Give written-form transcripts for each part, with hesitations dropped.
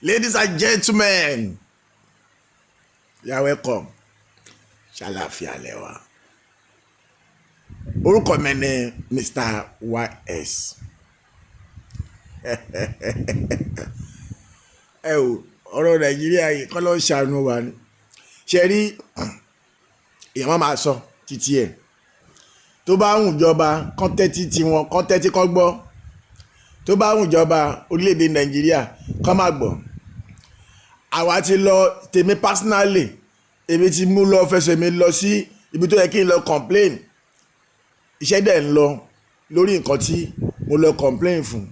Ladies and gentlemen, you are welcome. Ṣàlàáfíà lẹ wà? Orúkọ mi ni Mr. YS. Ẹ o, ọ̀rọ̀ Nàìjíríà yìí kọ́ ló ń ṣàánú wa ni. Ṣe rí èèyàn máa sọ títí ẹ̀ tó bá ń jọba kán tẹ́tí tiwọn, kán tẹ́tí kán gbọ́. Tó bá ń jọba orílẹ̀-èdè Nàìjíríà kán má gbọ́. Àwa ti lọ, tèmi personally, èmi ti mú lọ, fẹsẹ̀ mi lọ sí ibi tó yẹ kí n lọ complain. Iṣẹ́ dẹ̀ ń lọ lórí nǹkan tí mo lọ complain fún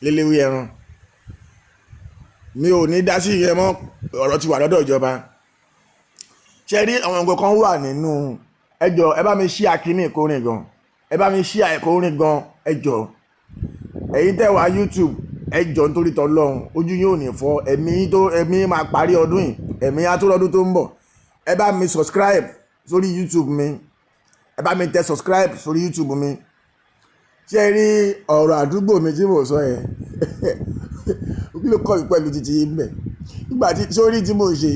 léléwé ẹran. Mi ò ní dá sí ìyẹn mọ́, ọ̀rọ̀ ti wà lọ́dọ̀ ìjọba. Ṣe rí àwọn nǹkan kan wà nínú ẹjọ́. Ẹ bá mi ṣí akínní ìkórìn gan, ẹ bá mi ṣí àìkórìn gan. Ẹjọ́, ẹ̀yin tẹ́ wá YouTube, ẹjọ́, nítorí tọ́lọ́run, ojú yóò ní fọ́, ẹ̀mí tó ẹ̀mí máa parí ọdún yìí, ẹ̀mí á tó lọ́dún tó ń bọ̀. Ẹ bá mi subscribe sórí YouTube mi, ẹ bá mi tẹ subscribe sórí YouTube mi. Ṣé rí ọ̀rọ̀ àdúgbò mi tí mò ń sọ yẹn, kí ló kọ́ mi pẹ̀lú títí yìí mbẹ̀? Nígbà tí sórí tí mò ń ṣe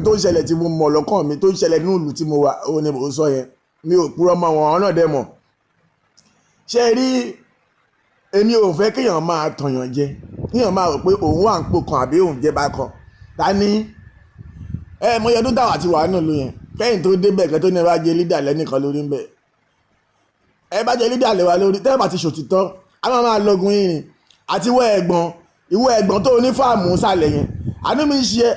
tó ń ṣẹlẹ̀, tí mo mọ̀ lọ́kàn mi, tó ń ṣẹlẹ̀ ní ìlú tí mo wà, ó ní mò ń sọ yẹn. Mi ò purọ́ mọ́ wọn, ọ̀nà dẹ̀ mọ̀. Ṣé rí, èmi ò fẹ́ kéèyàn máa tọ̀yàn jẹ, kéèyàn máa rò pé òun wà ń pò kan àbí òun jẹ́ bákan. Ta ni ẹ mọ iye ọdún táwa ti wà nínú yẹn kẹ́yìn tó débẹ̀, kẹ́ tó ní ẹ bá jẹ leader lẹ́nìkan lórí ń bẹ̀, ẹ bá jẹ leader lé wa lórí, tẹ́ ẹ bá ti ṣòtítọ́, a máa máa lọ́gun yín ni. Àti ìwọ ẹ̀gbọ́n, ìwọ ẹ̀gbọ́n tó ní farm sàlẹ̀ yẹn, àánú mi ń ṣe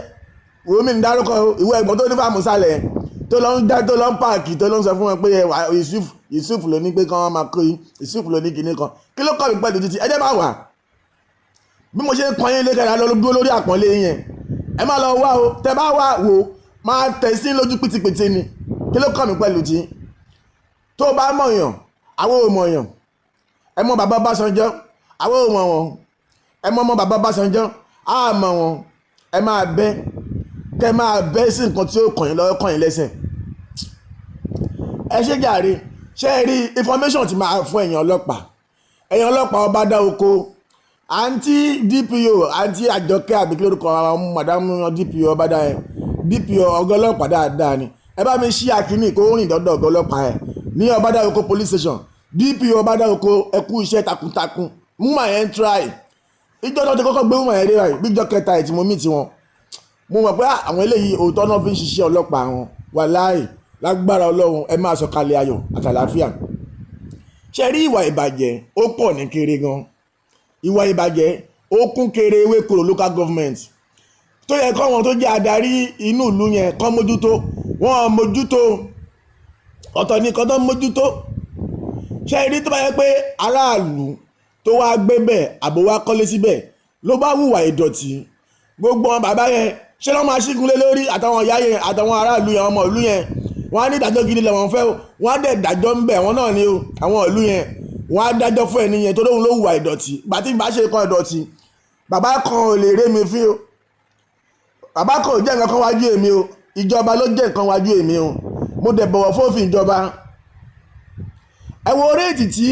wo mi ń dárúkọ. Ìwọ ẹ̀gbọ́n tó ní farm sàlẹ̀ yẹn, tó lọ ń dá, tó lọ ń park, tó lọ ń sọ fún wọn pé Yusuf, Yusuf ló ní pé kí wọ́n máa kó yín, Yusuf ló ní kinní kan. Kí ló kọ́ mi pẹ̀lú títí? Ẹ jẹ́ máa wà bí mo ṣe ń pọ́n yín lé kẹ́ra lọ dúró lórí àpọ́nlé yẹn. Ẹ má lọ wá o, tẹ bá wá wò, máa tẹ̀ sí lójú pìtìpìtì ni. Kí ló kọ́ mi pẹ̀lú tí tó bá mọ̀yàn? Àwọn ò mọ̀yàn. Ẹ mọ bàbá Ọbásanjọ́, àwọn ò mọ̀ wọn. Ẹ mọ ọmọ bàbá Ọbásanjọ́, á mọ̀ wọn. Ẹ máa bẹ́, kẹ máa bẹ́ sí nǹkan tí ó kàn yín lọ́wọ́, kàn yín lẹ́sẹ̀. Ẹ ṣe jàre. Ṣé ẹ rí information tí máa fún ẹ̀yin ọlọ́pàá, ẹ̀yin ọlọ́pàá ọba dá oko, àǹtí DPO, àǹtí Àjọkẹ́, àbí kí lórúkọ àwọn madam DPO ọba dá yẹn? DPO, ọ̀gá ọlọ́pàá dáadáa ni. Ẹ bá mi ṣí akínní kó rìn dọ́dọ̀ ọ̀gá ọlọ́pàá ẹ̀ ní Ọbádáoko police station. DPO Ọbádáoko, ẹ kú iṣẹ́ takuntakun. Woman yẹn try. Ìjọ tó ti kọ́kọ́ gbé woman yẹn dé báyìí, bí ìjọ kẹta ẹ̀ tí mo meet wọn, mo mọ̀ pé àwọn eléyìí, òótọ́ náà fi ń ṣiṣẹ́ ọlọ́pàá wọn. Wàláì, lágbára Ọlọ́run, ẹ máa sọ̀kalẹ̀ ayọ̀ àtàlàáfíà. Ṣe rí ìwà ìbàjẹ́, ó pọ̀ ní kéré gan. Ìwà ìbàjẹ́ ó kún kéré Ewékòró Local Government, tó yẹ kọ́ wọn tó jẹ́ adarí inú ìlú yẹn kọ́ mójútó. Wọ́n mójútó, ọ̀tọ̀ ní kan tó mójútó. Ṣe rí, tó bá yẹ pé aráàlú tó wá gbé bẹ̀ àbò wá kọ́lé síbẹ̀ ló bá hùwà ìdọ̀tí, gbogbo wọn bàbá yẹn, ṣé lọ́ máa ṣígun lé lórí, àtàwọn ìyá yẹn, àtàwọn aráàlú yẹn, ọmọ ìlú yẹn, wọ́n á ní ìdájọ́ gidi lẹ́wọ̀n fẹ́ o. Wọ́n á dẹ̀ dájọ́ ń bẹ̀ wọ́n náà ni o. Àwọn ìlú yẹn, wọ́n á dájọ́ fún ẹni yẹn tó lóun ló hùwà ìdọ̀tí. Gbàtí bá ṣe kan ìdọ̀tí, bàbá kan ò lè ré mi fín o. Bàbá kan ò jẹ́ nǹkan kan wájú èmi o. Ìjọba ló jẹ́ nǹkan wájú èmi o. Mo dẹ̀ bọ̀wọ̀ fófin ìjọba. Ẹ wo rate tí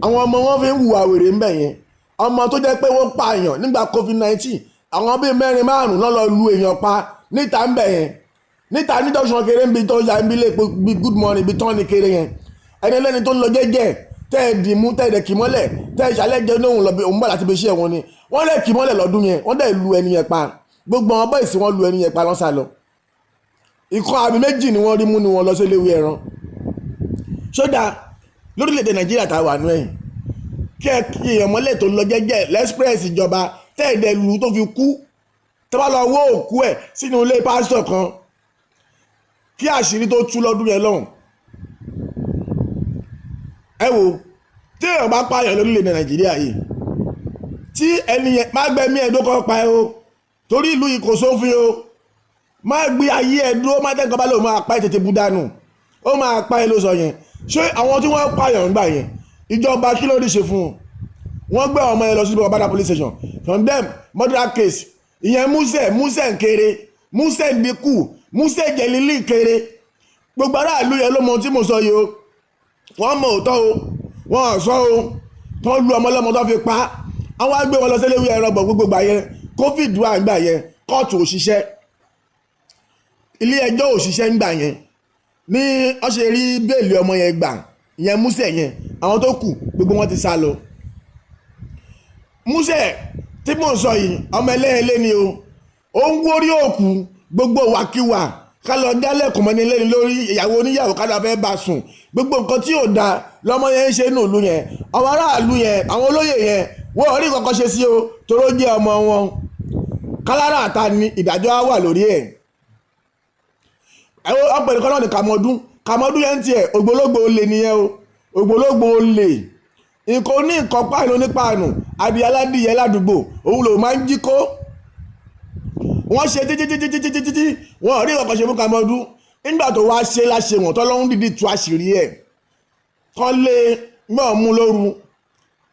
àwọn ọmọ wọn fi ń hùwà wèrè ń bẹ̀ yẹn. Ọmọ tó jẹ́ pé wọ́n pààyàn nígbà COVID-19, àwọn bíi mẹ́rin márùn-ún lọ́ lọ lu èèyàn pa níta ń bẹ̀ yẹn, níta ní junction kéré ń bi tó ya ń bi lè bi good morning, ibi tán ni kéré yẹn. Ẹni ẹlẹ́ni tó ń lọ jẹ́jẹ́, tẹ́ ẹ dì mú, tẹ́ ẹ dẹ̀ kì mọ́lẹ̀, tẹ́ ẹ ṣàlẹ̀ jẹ́ lóhùn lọ bí òun bá láti fi ṣe ẹ̀wọ̀n ni. Wọ́n lẹ̀ kì mọ́lẹ̀ lọ́dún yẹn, wọ́n dẹ̀ lu ẹni yẹn pa. Gbogbo àwọn boys, wọ́n lu ẹni yẹn pa lọ́sà lọ. Ìkan àmì méjì ni wọ́n rí mú ni wọ́n lọ sí eléwé ẹran sódà lórílẹ̀‐èdè Nàìjíríà tá a wà nú ẹ̀yìn. Kí ẹ kí èèyàn mọ́lẹ̀ tó lọ jẹ́jẹ́ l'express ìjọba, tẹ́ ẹ̀ dẹ̀ lu tó fi kú, tó bá lọ wó òkú ẹ̀ sínú ilé pásítọ̀ kan, kí àṣírí tó tú lọ́dún yẹn lọ́hùn. Ẹ wo, tí èèyàn bá pààyàn lórílẹ̀‐èdè Nàìjíríà yìí, tí ẹni yẹn má gbẹ̀mí ẹ̀ dókọ̀ pa ẹ o, torí ìlú yìí kò sófin o. Má gbé ayé ẹ dúró, má tẹ́ǹkan bá lóun máa pa ẹ, tètè bú dànù, ó máa pa ẹ ló sọ yẹn. Ṣé àwọn tí wọ́n pààyàn ń gbà yẹn, ìjọba kí ló rí ṣe fún un? Wọ́n gbé ọmọ yẹn lọ sí Ọbádà police station, condemn murder case. Ìyẹn Músẹ̀, Músẹ̀ nkéré, Músẹ̀ ndínkù, Músẹ̀ jẹ̀lílì kéré. Gbogbo aráàlú yẹn ló mọ ohun tí mo sọ yìí o. Wọ́n mọ òótọ́ o, wọ́n sọ o. Tó lu ọmọ ọlọ́mọ tó fi pa. Àwọn á gbé wọn lọ sí eléwé ẹran bọ̀. Gbogbo gbà yẹn, COVID wà gbà yẹn, kóòtù ò ṣiṣẹ́, ilé ẹjọ́ ò ṣiṣẹ́ ńgbà yẹn. Ní wọ́n ṣe rí bail ọmọ yẹn gbà, ìyẹn Músẹ̀ yẹn. Àwọn tó kù, gbogbo wọn ti sá lọ. Músẹ̀ tí mò ń sọ yìí, ọmọ ẹlẹ́yẹlé ni o. Ó ń wórí òkú, gbogbo wàkiwà, ká lọ jálẹ̀kùn mọ́ni lẹ́ni lórí, ìyàwó oníyàwó, ká lọ fẹ́ bá sùn, gbogbo nǹkan tí ò da lọ́mọ yẹn ń ṣe nù ìlú yẹn. Àwọn aráàlú yẹn, àwọn olóyè yẹn, wọ́n ò rí kankan ṣe sí o, toró jẹ́ ọmọ wọn. Kálára àta ni ìdájọ́ á wà lórí ẹ̀. Ẹ̀wọ́n ọ̀pẹ̀lẹ̀ kan náà ní Kàmọ́dún. Kàmọ́dún yẹn ń tiẹ̀, ògbólógbò olè nìyẹn o, ògbólógbò olè, nǹkan oní nǹkan, páànù onípáànù, adìyẹ aládìyẹ ládùúgbò, òun lòun máa ń jí kó. Wọ́n ṣe títí títí títí títí tí wọ́n rí ọkọ̀ ṣe fún Kàmọ́dún. Nígbà tó wá ṣe láṣẹ wọn tọ́lọ́hún dìdí tú àṣírí ẹ̀ kọ́ lé gbọ́n mú lóru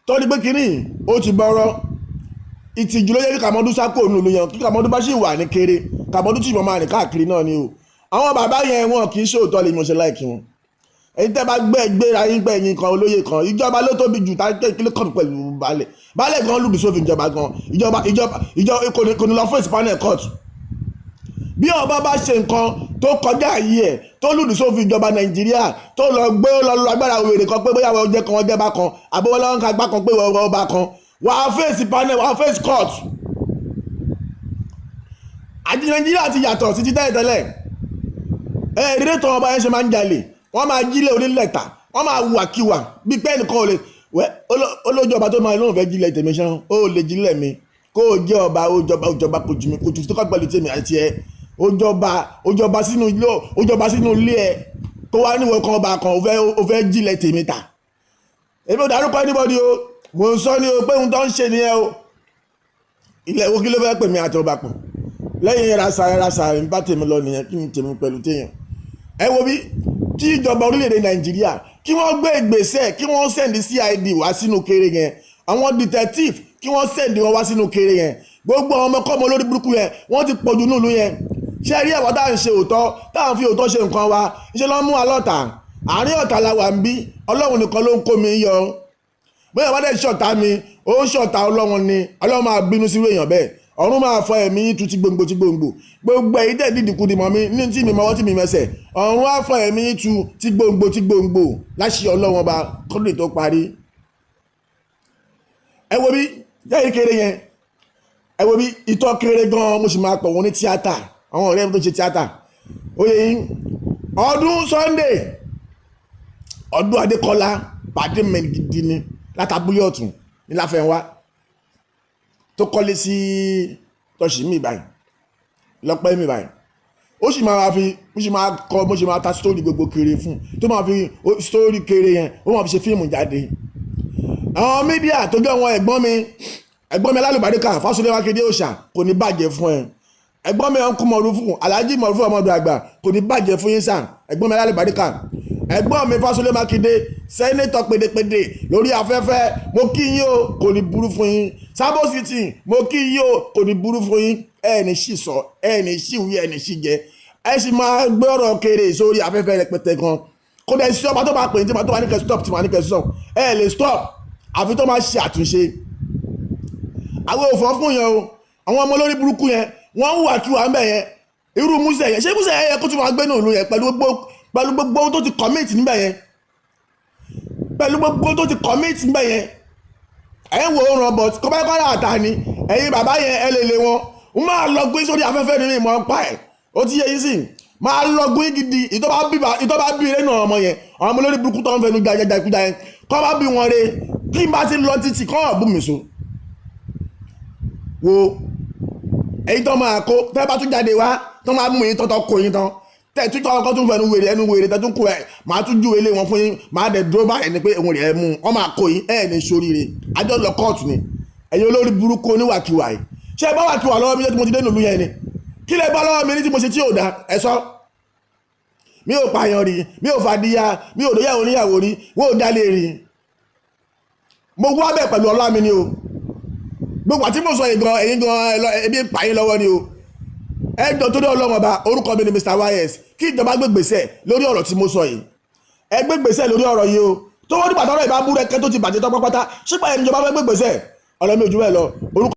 tó ní pé kínní ó ti bọ́rọ́. Ìtìjú ló yẹ kí Kàmọ́dún sá kúrò nílùú yẹn. Kí Kàmọ́dún bá sì wà ní kéré, Kàmọ́dún tí ìmọ̀ máa rìn káàkiri náà ni o. Àwọn bàbá yẹn, wọn kì í ṣòótọ́ lè mọ̀ ṣe láìkí wọn. Èyí tẹ́ bá gbé gbéra yín gbẹ́ yín kan, olóyè kan, ìjọba ló tóbi jù. Tá kí ló kàn pẹ̀lú baálẹ̀? Baálẹ̀ gan lùdì sófin ìjọba gan. Ìjọba kò ní lọ face panel court. Bí ọba bá ṣe nǹkan tó kọjá yìí ẹ̀, tó lùdì sófin ìjọba Nàìjíríà, tó lọ gbé lọ lọ agbára wèrè kan pé bóyá wọ́n jẹ́ kan, wọ́n jẹ́ bá kan, àbí wọ́n lọ́wọ́ ń ka gbá kan pé wọ́n ọba kan, wàá face panel, wàá face court. Àti Nàìjíríà ti yàtọ̀ sí ti tẹ́lẹ̀ tẹ́lẹ̀. Ẹ ìrírí tó ọba yẹn ṣe máa ń jalè, wọ́n máa jílẹ̀ onílẹ̀ ta, wọ́n máa wùwàkiwà bí pé ẹnìkan ò lè wẹ́. Olójú ọba tó máa lóun fẹ́ jílẹ̀ tèmi ṣán, ó lè jílẹ̀ mi. Kó o jẹ́ ọba, ó jọba, ó jọba, kò jù mí, kò jù tó kọ́ pẹ̀lú tèmi àti ẹ. Ó jọba, ó jọba sínú ilé, ó jọba sínú ilé ẹ, kó wá níwọ̀n kan ọba kan, ó fẹ́ jílẹ̀ tèmi ta. Èmi ò dárúkọ anybody o, mò ń sọ ní o pé ohun tó ń ṣe nìyẹn o. Ilẹ̀ wo? Kí ló fẹ́ pè mí àti ọba pọ̀ lẹ́yìn rasa rasa ń bá tèmi lọ nìyẹn? Kí ni tèmi pẹ̀lú téèyàn? Ẹ wo bí kí ìjọba orílẹ̀-èdè Nàìjíríà, kí wọ́n gbé ìgbésẹ̀, kí wọ́n send CID wá sínú kéré yẹn, àwọn detective, kí wọ́n send wọn wá sínú kéré yẹn. Gbogbo àwọn ọmọkọ́mọ olórí burúkú yẹn, wọ́n ti pọ̀jù nílùú yẹn. Ṣé rí àwọn tá à ń ṣe òótọ́, tá à ń fi òótọ́ ṣe nǹkan wa, ṣe ló ń mú wa lọ́tà? Àárín ọ̀tá la wà ń bí. Ọlọ́run nìkan ló ń kó mi yọ. Bóyá wọ́n dẹ̀ ṣọ̀tá mi, ó ń ṣọ̀tá Ọlọ́run ni. Ọlọ́run máa bínú sí èèyàn bẹ́ẹ̀. Ọ̀run máa fọ ẹ̀mí yín tu ti gbòǹgbò ti gbòǹgbò. Gbogbo èyí tẹ̀ dídì kudì mọ́ mi ní tí mi mọ́wọ́ tí mi mẹsẹ̀, ọ̀run á fọ ẹ̀mí yín tu ti gbòǹgbò ti gbòǹgbò láṣẹ Ọlọ́run Ọba kọ́dún tó parí. Ẹ wo bí jẹ́rìí kéré yẹn, ẹ wo bí ìtọ́ kéré gan-an. Mo sì máa pọ̀ wọn ní tíátà, àwọn ọ̀rẹ́ mi tó ṣe tíátà. Oyè yín, ọdún Sunday, ọdún Adékọ́lá, pàdé mi gidi ni látàbúlé ọ̀tún ní Láfẹnwá, tó kọ́lé sí tọ́sí mi báyìí, lọ́pẹ́ mi báyìí. Ó sì máa fi, ó sì máa kọ, mo sì máa ta story gbogbo kéré fún, tó máa fi story kéré yẹn, ó máa fi ṣe fíìmù jáde. Àwọn media tó jẹ́ àwọn ẹ̀gbọ́n mi, ẹ̀gbọ́n mi alálùbáríkà, Fásulẹ̀ Mákindé òòṣà, kò ní bàjẹ́ fún ẹ. Ẹ̀gbọ́n mi ọ̀nkú Mọ̀rúfù, Alhaji Mọ̀rúfù ọmọdé àgbà, kò ní bàjẹ́ fún yín sàn. Ẹ̀gbọ́n mi alálùbáríkà, ẹ̀gbọ́n mi Fásulẹ̀ Mákindé, senator pédépédé lórí afẹ́fẹ́, mo kí yín o, kò ní burú fún yín. Sábò City, mo kí yín o, kò ní burú fún yín. Ẹ ní sì sọ, ẹ ní sì wí, ẹ ní sì jẹ, ẹ sì máa gbé ọ̀rọ̀ kéré sórí afẹ́fẹ́ rẹpẹtẹ gan. Kò dẹ̀ sí ọba tó máa pè ní tí tó máa ní kẹ́ stop, tí máa ní kẹ́ stop. Ẹ lè stop àfi tó máa ṣe àtúnṣe. Àwọn òfò fún yẹn o. Àwọn ọmọ olórí burúkú yẹn, wọ́n ń wà kí wà ń bẹ̀ yẹn. Irú Musa yẹn, ṣé Musa yẹn yẹ kó tún máa gbé ní òlu yẹn pẹ̀lú gbogbo ohun tó ti commit níbẹ̀ yẹn, pẹ̀lú gbogbo ohun tó ti commit níbẹ̀ yẹn? Ẹ̀ ń wo ó ràn but kó bá kọ́ àtà ni ẹ̀yin bàbá yẹn, ẹ lè lé wọn. N máa lọ gbé sórí afẹ́fẹ́ nínú ìmọ̀ pa ẹ̀. Ó ti yẹ yín sí, máa lọ gbé gidi. Ìtọ́ bá bí lẹ́nu ọmọ yẹn, àwọn ọmọ olórí burúkú tó ń fẹnu jajaja ìkújà yẹn, kọ́ bá bí wọn re, kí n bá ti lọ títì kọ́ ọ̀bùn mi so wo èyí tó máa kó. Tẹ́ bá tún jáde wá, tó máa mú yín tọ́tọ́ kó yín tán, tẹ́ tún tọ́ ọkọ́ tún fẹnu wèrè ẹnu wèrè, tẹ́ tún kó ẹ̀, máa tún júwe ilé wọn fún yín. Máa dẹ̀ dúró báyìí ni pé òun rẹ̀ mú wọn, máa kó yín. Ẹ̀ ní sóríire, àjọ lọ kóòtù ni. Ẹ̀yin olórí burúkú oníwàkiwà yìí, ṣé ẹ bá wàkiwà lọ́wọ́ mi tí mo ti dé nílùú yẹn ni? Kí lẹ bá lọ́wọ́ mi ní tí mo ṣe tí ò dá? Ẹ sọ. Mi ò pààyàn rí, mi ò fàdíyà, mi ò dóyàwó níyàwó rí, wọ́n ò dálé rí. Mo wá bẹ́ẹ̀ pẹ̀lú ọlá mi ni o. Gbogbo àti mo sọ yìí gan, ẹ̀yin gan ebi ń pa yín lọ́wọ́ ni o. Ẹ jọ, torí Ọlọ́run Ọba, orúkọ mi ni Mr Ys. Kí ìjọba gbé gbèsè lórí ọ̀rọ̀ tí mo sọ yìí. Ẹ gbé gbèsè lórí ọ̀rọ̀ yìí o. Tó wọ́n nígbà tọ́rọ̀ ìbá búrẹ́kẹ́ tó ti bàjẹ́ tán pátápátá, sípà ẹni ìjọba fẹ́ gbé gbèsè. Ọ̀rọ̀ mi ò jù bẹ́ẹ̀ lọ. Orúkọ